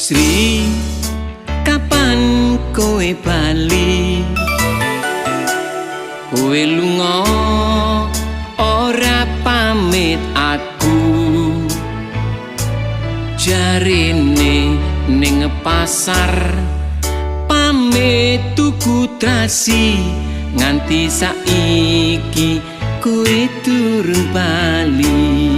Sri, kapan kowe bali? Kowe lunga ora pamit aku. Jarene ning pasar pamit tuku trasi, nganti saiki kowe durung bali.